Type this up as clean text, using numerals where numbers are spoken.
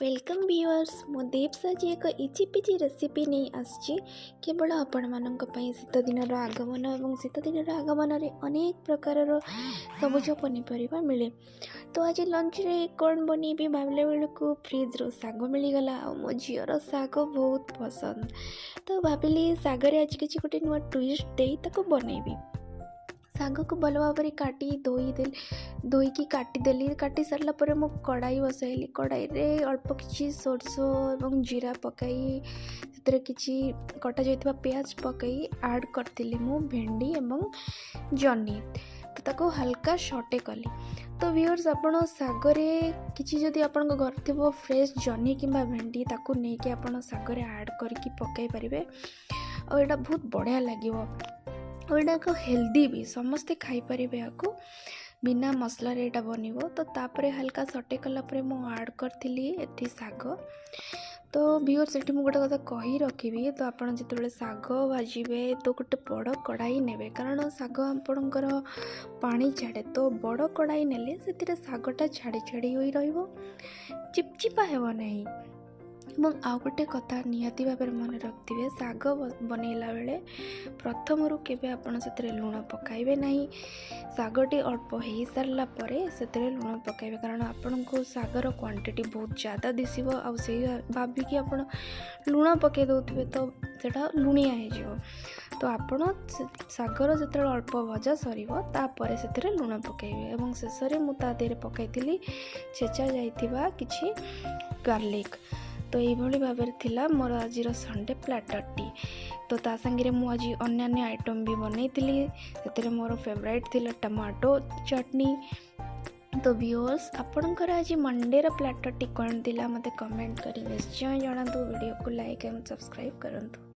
Welcome viewers, ମୁଁ ଦୀପ୍ସ ଆଜି ଏକ ଇଜି ପିଜି ରେସିପି ନେଇ ଆସିଛି କେବଳ ଆପଣମାନଙ୍କ ପାଇଁ। ଶୀତ ଦିନର ଆଗମନ ଏବଂ ଶୀତ ଦିନର ଆଗମନରେ ଅନେକ ପ୍ରକାରର ସବୁଜ ପନିପରିବା ମିଳେ। ତ ଆଜି ଲଞ୍ଚରେ କ'ଣ ବନେଇବି ଭାବିଲା ବେଳକୁ ଫ୍ରିଜ୍ରୁ ଶାଗ ମିଳିଗଲା ଆଉ ମୋ ଝିଅର ଶାଗ ବହୁତ ପସନ୍ଦ। ତ ଭାବିଲି ଶାଗରେ ଆଜି କିଛି ଗୋଟେ ନୂଆ ଟୁଇଷ୍ଟ ଦେଇ ତାକୁ ବନେଇବି। ଶାଗକୁ ଭଲ ଭାବରେ କାଟି ଧୋଇଦେଲି, ଧୋଇକି କାଟିଦେଲି। କାଟି ସାରିଲା ପରେ ମୁଁ କଡ଼ାଇ ବସାଇଲି। କଡ଼ାଇରେ ଅଳ୍ପ କିଛି ସୋରିଷ ଏବଂ ଜିରା ପକାଇ ସେଥିରେ କିଛି କଟା ଯାଇଥିବା ପିଆଜ ପକାଇ ଆଡ଼୍ କରିଥିଲି ମୁଁ ଭେଣ୍ଡି ଏବଂ ଜହ୍ନି। ତ ତାକୁ ହାଲକା ସଟେ କଲି। ତ ଭିଉଅର୍ସ, ଆପଣ ଶାଗରେ କିଛି ଯଦି ଆପଣଙ୍କ ଘରେ ଥିବ ଫ୍ରେଶ୍ ଜହ୍ନି କିମ୍ବା ଭେଣ୍ଡି, ତାକୁ ନେଇକି ଆପଣ ଶାଗରେ ଆଡ଼୍ କରିକି ପକାଇ ପାରିବେ ଆଉ ଏଇଟା ବହୁତ ବଢ଼ିଆ ଲାଗିବ ଆଉ ଏଇଟା ଏକ ହେଲ୍ଦି ବି, ସମସ୍ତେ ଖାଇପାରିବେ ଏହାକୁ। ବିନା ମସଲାରେ ଏଇଟା ବନିବ। ତ ତାପରେ ହାଲକା ସଟେ କଲା ପରେ ମୁଁ ଆଡ଼୍ କରିଥିଲି ଏଠି ଶାଗ। ତ ଭିଉଅର୍ସ, ଏଠି ମୁଁ ଗୋଟେ କଥା କହି ରଖିବି। ତ ଆପଣ ଯେତେବେଳେ ଶାଗ ଭାଜିବେ ତ ଗୋଟେ ବଡ଼ କଡ଼ାଇ ନେବେ, କାରଣ ଶାଗ ଆପଣଙ୍କର ପାଣି ଛାଡ଼େ। ତ ବଡ଼ କଡ଼ାଇ ନେଲେ ସେଥିରେ ଶାଗଟା ଛାଡ଼ି ଛାଡ଼ି ହୋଇ ରହିବ, ଚିପଚିପା ହେବ ନାହିଁ। ଏବଂ ଆଉ ଗୋଟେ କଥା ନିହାତି ଭାବରେ ମନେ ରଖିଥିବେ, ଶାଗ ବନେଇଲା ବେଳେ ପ୍ରଥମରୁ କେବେ ଆପଣ ସେଥିରେ ଲୁଣ ପକାଇବେ ନାହିଁ। ଶାଗଟି ଅଳ୍ପ ହେଇସାରିଲା ପରେ ସେଥିରେ ଲୁଣ ପକାଇବେ, କାରଣ ଆପଣଙ୍କୁ ଶାଗର କ୍ୱାଣ୍ଟିଟି ବହୁତ ଜ୍ୟାଦା ଦିଶିବ ଆଉ ସେଇ ଭାବିକି ଆପଣ ଲୁଣ ପକାଇ ଦେଉଥିବେ, ତ ସେଇଟା ଲୁଣିଆ ହେଇଯିବ। ତ ଆପଣ ଶାଗର ଯେତେବେଳେ ଅଳ୍ପ ଭଜା ସରିବ, ତାପରେ ସେଥିରେ ଲୁଣ ପକାଇବେ। ଏବଂ ଶେଷରେ ମୁଁ ତା ଦେହରେ ପକାଇଥିଲି ଛେଚା ଯାଇଥିବା କିଛି ଗାର୍ଲିକ୍। ତ ଏଇଭଳି ଭାବରେ ଥିଲା ମୋର ଆଜିର ସଣ୍ଡେ ପ୍ଲାଟର୍ଟି। ତ ତା ସାଙ୍ଗରେ ମୁଁ ଆଜି ଅନ୍ୟାନ୍ୟ ଆଇଟମ୍ ବି ବନେଇଥିଲି। ସେଥିରେ ମୋର ଫେଭରାଇଟ୍ ଥିଲା ଟମାଟୋ ଚଟନି। ତ ଭିଉଅର୍ସ, ଆପଣଙ୍କର ଆଜି ମଣ୍ଡେର ପ୍ଲାଟର୍ଟି କ'ଣ ଥିଲା, ମୋତେ କମେଣ୍ଟ କରି ନିଶ୍ଚୟ ଜଣାନ୍ତୁ। ଭିଡ଼ିଓକୁ ଲାଇକ୍ ଏବଂ ସବସ୍କ୍ରାଇବ୍ କରନ୍ତୁ।